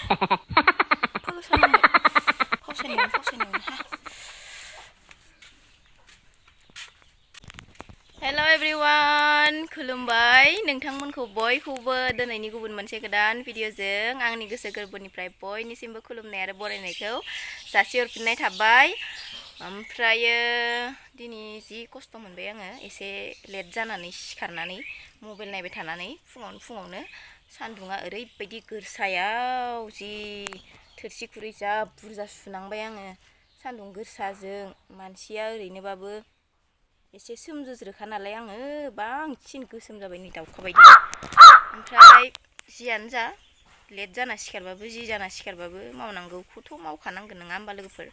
Hello everyone, खुलुमबाय नोंथांमोनखौ बयखौबो दिनैनि गुबुन मोनसे गोदान भिडिअजों आंनि गोसो गोरबोनिफ्राय बयनिसिमबो खुलुमनाय आरो बरायनायखौ जासिहरफिननाय थाबाय। ओमफ्रायो दिनै जि खस्थ' मोनबाय आङो एसे लेट जानानै सिखारनानै मबाइल नायबाय थानानै फुङावनो सान्दुङा ओरैबायदि गोरसायाव जि थोरसि खुरै जा बुरजा सुनांबाय आङो सान्दुं गोरसाजों मानसिया ओरैनोबाबो एसे सोमजोज्रोखा नालाय आङो बांसिन गोसोम जाबाय नै दाउखा बायदि। ओमफ्राय जियानो जा लेट जाना सिखारबाबो जि जाना सिखारबाबो मावनांगौखौथ' मावखानांगोन नङा होमबा लोगोफोर।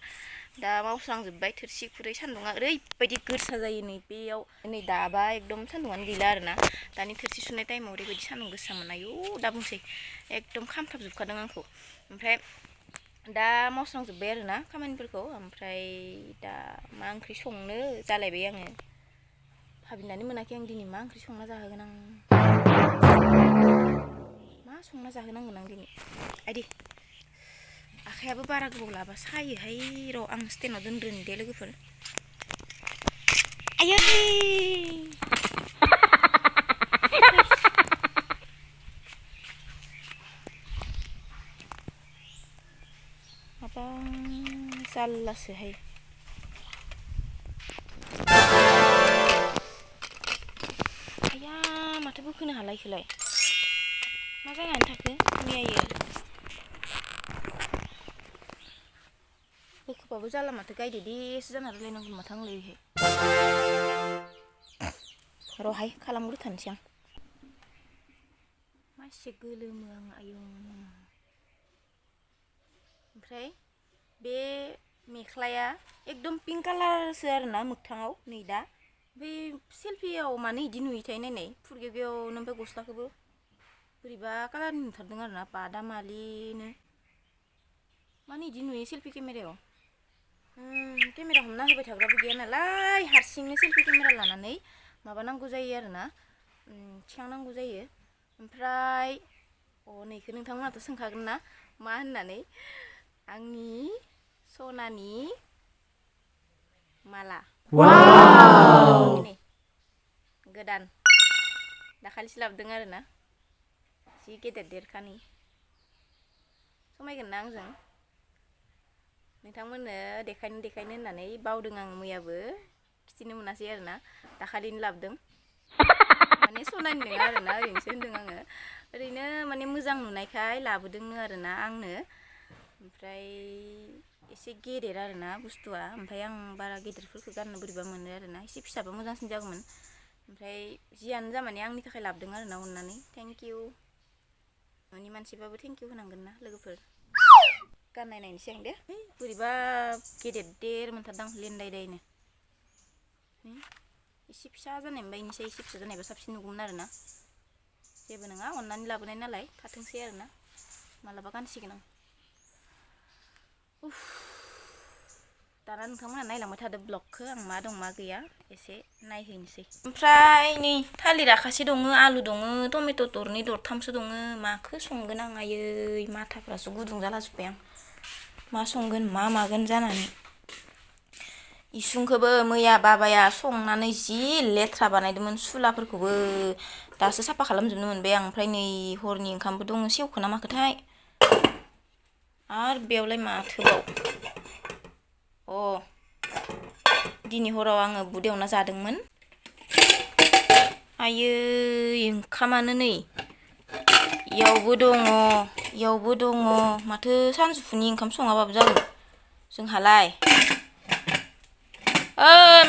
दा मावस्रांजोब्बाय थोरसि खुरै सान्दुङा ओरैबायदि गोरसा जायो नै बेयाव नै दाबा एकदम सान्दुङानो गैला आरोना दानि थोरसि सुनाय टाइमाव ओरैबायदि सान्दुं गोसामोन आयौ दा बुंसै एकदम खामथाबजोबखादों आंखौ। ओमफ्राय दा मावस्रांजोब्बाय आरोना खामानिफोरखौ ओमफ्राय दा मा ओंख्रि संनो जालायबाय आङो भाबिनानै मोनाखै आं दिनै मा ओंख्रि संना जाहोगोन आं मा संना जाहोनांगोन आं दिनै आइदि आखायाबो बारा गोबाव लाबा सायोहाय र' आं स्टेनाव दोनग्रोनि दे लोगोफोर। आयै माबा जारलासोहाय आया माथो बोखोनो हाला इखोलाय मा जानानै थाखो मैयायो बोखोबाबो जाला माथो गायदे देसो जाना रायलायनांगौ माथो आंलाय बेहाय र'हाय खालामग्रोथारनोसै आं मासे गोलोमो आं आयौ। ओमफ्राय बे मेख्लाया एकदम पिंक कालारसो आरोना मोगथाङाव नै दा ओमफ्राय सेलफियाव मानो इदि नुयोथाय नायनाय फुरगेवगेवनो ओमफ्राय गस्लाखौबो बोरैबा कालारनि नुथारदों आरोना बादामालिनो मानो इदि नुयो सेलफि केमेरायाव केमेरा हमना होबाय थाग्राबो गैया नालाय हारसिंनो सेलफि केमेरा लानानै माबानांगौ जायो आरोना थिखांनांगौ जायो। ओमफ्राय नैखौ नोंथांमोनाथ' सोंखागोन ना मा होननानै आंनि सनानि माला वाव गोदान दाखालिसो लाबोदों आरोना जि गेदेर देरखानि समायगोन ना आंजों नोंथांमोननो देखायनो होननानै बावदों आं मैयाबो खिथिनो मोनासै आरोना दाखालिनो लाबोदों माने सनानि नङा आरोना ओरैनोसो होनदों आङो ओरैनो माने मोजां नुनायखाय लाबोदोंनो आरोना आंनो ओमफ्राय एसे गेदेर आरोना बुस्थुआ ओमफ्राय आं बारा गेदेरफोरखौ गाननो बोरैबा मोनो आरोना एसे फिसाबा मोजांसिन जागौमोन ओमफ्राय जियानो जा माने आंनि थाखाय लाबोदों आरोना अननानै थेंक इउ न'नि मानसिबाबो थेंक इउ होनांगोन ना लोगोफोर। गाननाय नायनोसै आं दे बोरैबा गेदेर देर मोनथारदां लेनदायदायनो एसे फिसा जानायमोनबा इनिसाय एसे फिसा जानायबा साबसिन नुगौमोन आरोना जेबो नङा अननानै लाबोनाय नालाय थाथोंसै आरोना मालाबा गानसिगोन आं। दाना नोंथांमोनहा नायलांबाय थादो ब्लगखौ आं मा दं मा गैया एसे नायहैनोसै। ओमफ्राय नै थालिर आखासे दङ आलु दङ टमेट' दरनै दरथामसो दङ माखौ संगोन आं आयै माथाफ्रासो गुदुं जालाजोब्बाय आं मा संगोन मा मागोन जानानै। इसिंखौबो मैया बाबाया संनानै जि लेथ्रा बानायदोंमोन सुलाफोरखौबो दासो साफा खालामजोबनो मोनबाय आं ओमफ्राय नै हरनि ओंखामबो दङ सेवखोना माखोथाय आरो बेयावलाय माथोबाव दिनै हराव आङो बुद एवना जादोंमोन आयै ओंखामानो नै इयावबो दङ माथो सानजौफुनि ओंखाम सङाबाबो जागोन जोंहालाय।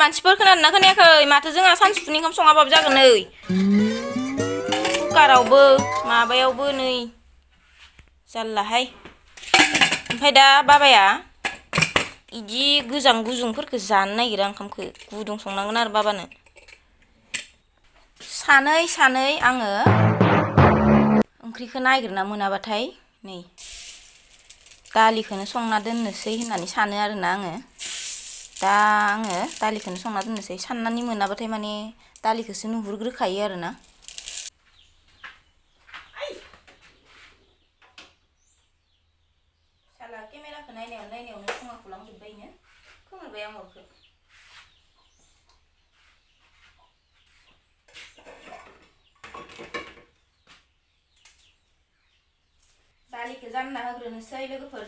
मानसिफोर खोनादोंना खोनायाखै माथो जोंहा सानजौफुनि ओंखाम सङाबाबो जागोन नै कुकारावबो माबायावबो नै जारलाहाय। ओमफ्राय दा बाबाया इदि गोजां गुजुंफोरखौ जानो नागिरा ओंखामखौ गुदुं संनांगोन आरो बाबानो सानै आङो ओंख्रिखौ नागिरना मोनाबाथाय नै दालिखौनो संना दोननोसै होननानै सानो आरोना आङो दा आङो दालिखौनो संना दोननोसै साननानै मोनाबाथाय माने दालिखौसो नुहुरग्रोखायो आरोना। जाखो नायनायावनो फुङा खुलांजोब्बायनो खोमोरबाय आं अरखो दालिखौ जानना होग्रोनोसै लोगोफोर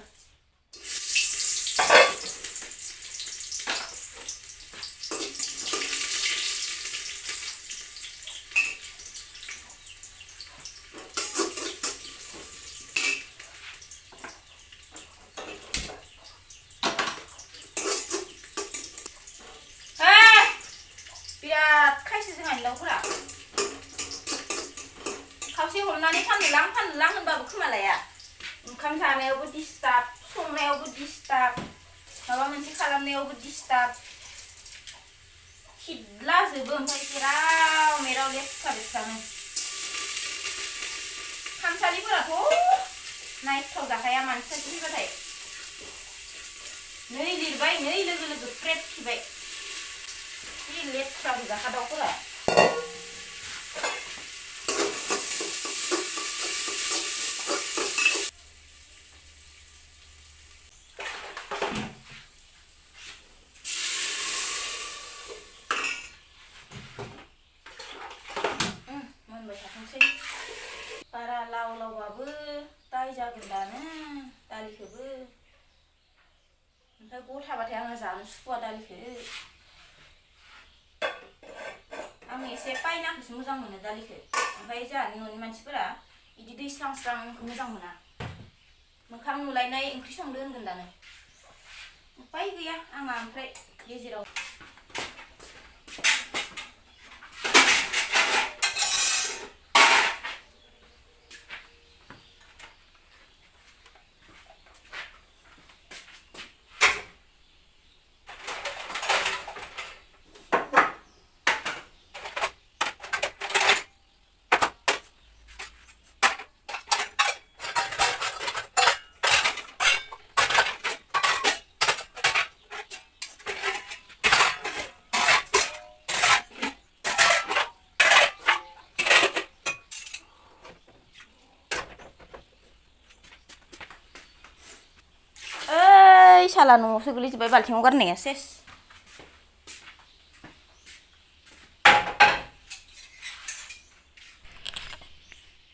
बिराद खायसो जोंहानि दाउफोरा खावसे हमनानै फाननोलां होनबाबो खोमा लाया ओंखाम जानायावबो डिस्टार्ब संनायावबो डिस्टार्ब माबा मोनसे खालामनायावबो डिस्टार्ब खिदलाजोबो ओमफ्राय जेराव मेराव लेथ्रानो खामसालिफोराथ' नायथाव जाखाया मानसि सासे फैबाथाय नै लिरबाय नै लोगो प्रेट खिबाय जि लेथ्रा गोजाखा दाउफोरा मोनबाय थाथोंसै बारा लावबाबो दाय जागोन दानो दालिखौबो ओमफ्राय गथाबाथाय आङो जानो सुखुवा दालिखौ आं एसे पायनाखौसो मोजां मोनो दालिखौ ओमफ्राय जोंहानि न'नि मानसिफोरा बिदि दै स्रां-स्रांखौ मोजां मोना मोखां नुलायनाय ओंख्रि संदो होनगोन दानो उपाय गैया आंहा ओमफ्राय गेजेराव साला न'आवसो गोलैजोब्बाय बाल्थिङाव गारनाया सेस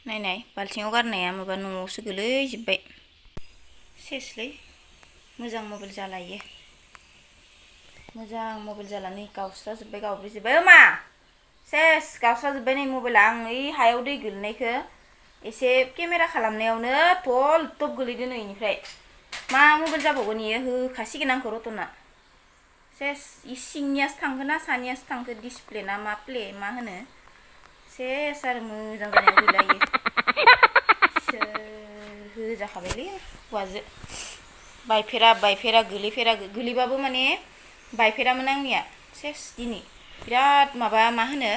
नायनाय बाल्थिङाव गारनाया माबा न'आवसो गोलैजोब्बाय सेसलै मोजां मबाइल जाला इयो मोजां मबाइल जाला नै गावस्राजोब्बाय गावब्रेजोब्बाय मा सेस गावस्राजोब्बाय नै मबाइला आं ओइ हायाव दै गोलैनायखौ एसे केमेरा खालामनायावनो थल थब गोलैदो नै इनिफ्राय मा मबाइल जाबावगोन इयो होखासिगोन आंखौ रतना सेस इ सिंनियासो थांखो ना सानियासो थांखो डिसप्ले ना मा प्ले मा होनो सेस आरो मोजां जानायाव गैला इयो होजाखाबायलै हौवाजो बायफेरा गोलैबाबो माने बायफेरामोन आंनिया सेस दिनै बिराद माबा मा होनो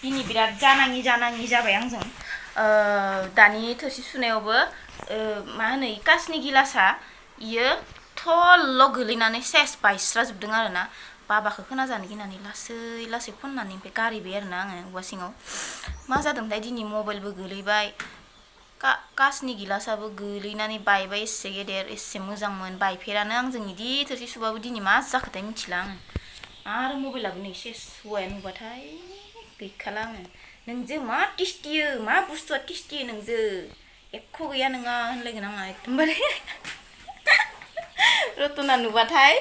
दिनै बिराद जानाङि जाबाय आंजों दानि थोरसि सुनायावबो मा होनो कासनि गिलासा इयो थल्ल' गोलैनानै सेस बायस्राजोबदों आरोना बाबाखौ खोनाजानो गिनानै लासै खननानै ओमफ्राय गारहैबाय आरोना आङो औवा सिङाव मा जादोंथाय दिनै मबाइलबो गोलैबाय कासनि गिलासाबो गोलैनानै बायबाय एसे गेदेर एसे मोजांमोन बायफेरानो आंजों इदि थोरसि सुबाबो दिनै मा जाखोथाय मिथिला आङो आरो मबाइलाबो नै सेस हौवाया नुबाथाय गैखाला आङो नोंजो मा टिस्टियो मा बुस्थुआ टिस्टियो नोंजो एख' गैया नोङा होनलायगोन आंहा एकदमबारे रतना नुबाथाय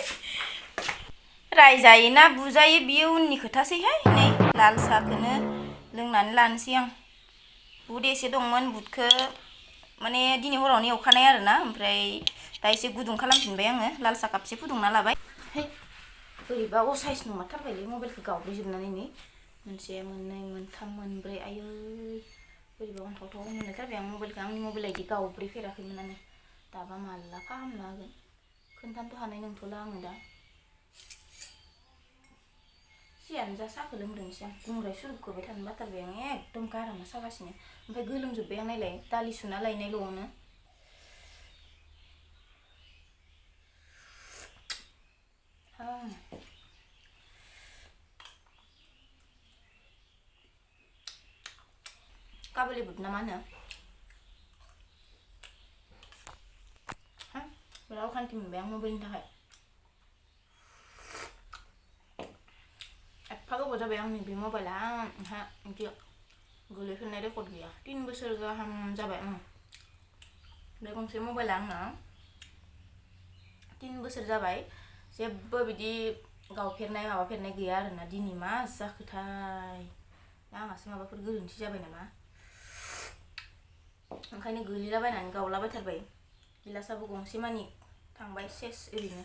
रायजायोना बुजायो बियो उननि खोथासैहाय नै लाल साहखौनो लोंनानै लानोसै आं बुद एसे दंमोन बुदखौ माने दिनै हरावनो एवखानाय आरोना ओमफ्राय दा एसे गुदुं खालामफिनबाय आङो लाल साह कापसे फुदुंना लाबाय है बोरैबा असाइस नुमारथारबायलै मबाइलखौ गावब्रेजोबनानै नै मोनसे मोननै मोनथाम मोनब्रै आयै बोरैबा अन्थावथाव मोनलायथारबाय आं मबाइलखौ आंनि मबाइला इदि गावब्रेफेराखैमोन आङो दाबा माला फाहामना होगोन खोन्थानोथ' हानाय नंथ'ला आङो दा सियानो जा साहखौ लोंग्रोनोसै आं गुंग्राय सुरुबखोबाय थानो बाथारबाय आं एकदम गारामा सागासिनो ओमफ्राय गोलोमजोब्बाय आं नायलाय दालि सुना लायनायल'आवनो काबुलि बुद ना मा होनो Kalau kan tim bang mau beli tak? Apa kau buat bang ni beli mobile lah, ha? Ini gue lihat ni rekod dia. 3 besar gaham jabai. Dia kongsi mobile lang na. 3 besar jabai. Siapa biji गावफेरनाय माबाफेरनाय गैया आरोना दिनै मा जाखोथाय आंहासो माबाफोर गोरोन्थि जाबाय नामा ओंखायनो गोलैलाबायनानै गावलाबायथारबाय गिलासाबो गंसे मानि थांबाय सेस ओरैनो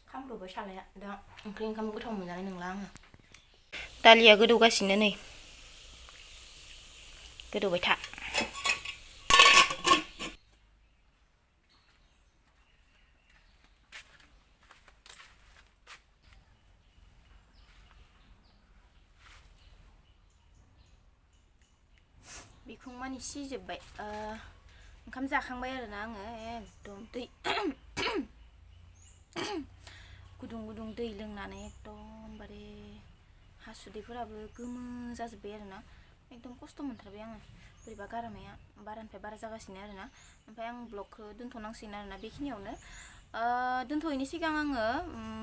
खामब्रबबाय सालाया दा ओंख्रि ओंखाम गोथाव मोनजानाय नंला आङो दालिया गोदौगासिनो नै गोदौबाय था बिखुं मानि सिजोबबाय ओंखाम जाखांबाय आरोना आङो एकदम दै गुदुं गुदुं दै लोंनानै एकदमबारे हासुदैफोराबो गोमो जाजोब्बाय आरोना एकदम खस्थ' मोनथारबाय आङो बोरैबा गारामाया बारानिफ्राय बारा जागासिनो आरोना ओमफ्राय आं ब्लगखौ दोनथ'नांसिगोन आरोना बेखिनियावनो दोनथ'यैनि सिगां आङो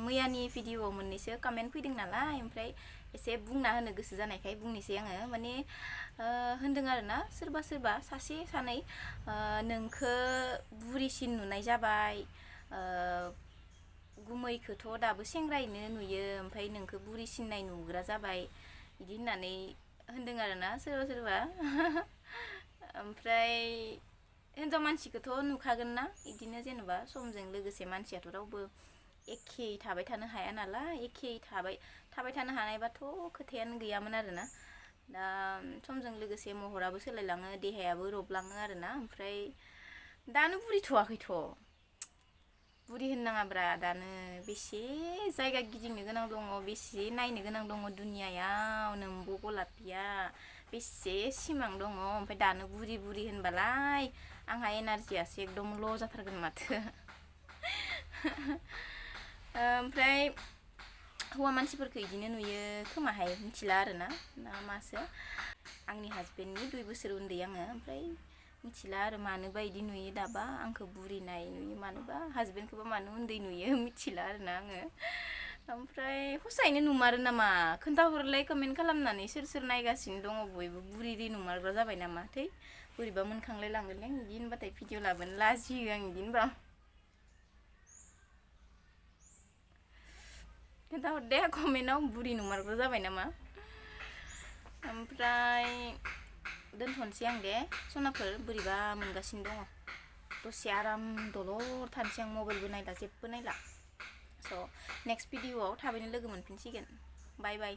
मैयानि भिडिअ'आव मोननैसो कमेन्ट फैदों नालाय ओमफ्राय एसे बुंना होनो गोसो जानायखाय बुंनोसै आङो माने होनदों आरोना सोरबा सोरबा सासे सानै नोंखौ बुरिसिन नुनाय जाबाय गुमैखौथ' दाबो सेंग्रायैनो नुयो ओमफ्राय नोंखौ बुरिसिननाय नुग्रा जाबाय बिदि होननानै होनदों आरोना सोरबा सोरबा ओमफ्राय हिन्जाव मानसिखौथ' नुखागोन ना बिदिनो जेनेबा समजों लोगोसे मानसियाथ' रावबो एखे थाबाय थानो हाया नालाय एखे थाबाय थानो हानायबाथ' खोथायानो गैयामोन आरोना दा समजों लोगोसे महराबो सोलायलाङो देहायाबो रबलाङो आरोना ओमफ्राय दानो बुरिथ'वाखैथ' बुरि होननाङाब्रा दानो बेसे जायगा गिदिंनो गोनां दङ बेसे नायनो गोनां दङ दुनियायाव नोंबो गलापिया बेसे सिमां दङ ओमफ्राय दानो बुरि बुरि होनबालाय आंहा एनार्जियासो एकदम ल' जाथारगोन माथो ओमफ्राय हौवा मानसिफोरखौ इदिनो नुयो खोमाहाय मिथिला आरोना ना मासो आंनि हाजबेन्डनि 2 बोसोर उन्दै आङो ओमफ्राय मिथिला आरो मानोबा इदि नुयो दाबा आंखौ बुरिनाय नुयो मानोबा हाजबेन्डखौबा मानो उन्दै नुयो मिथिला आरोना आङो ओमफ्राय हसायैनो नुमारो नामा खोन्थाहरलाय कमेन्ट खालामनानै सोर सोर नायगासिनो दङ बयबो बुरि नुमारग्रा जाबाय नामा थै बोरैबा मोनखांलाय लांगोनलै आं इदि होनबाथाय भिडिअ लाबोनो लाजियो आं इदि होनबा खोन्थाहरदे कमेन्टआव बुरि नुमारग्रा जाबाय नामा ओमफ्राय दोनथ'नोसै आं दे सनाफोर बोरैबा मोनगासिनो दङ दसे आराम दलर थानोसै आं मबाइलबो नायला जेबो नायला स' नेक्स्ट भिडिअआव थाबैनो लोगो मोनफिनसिगोन बाय बाय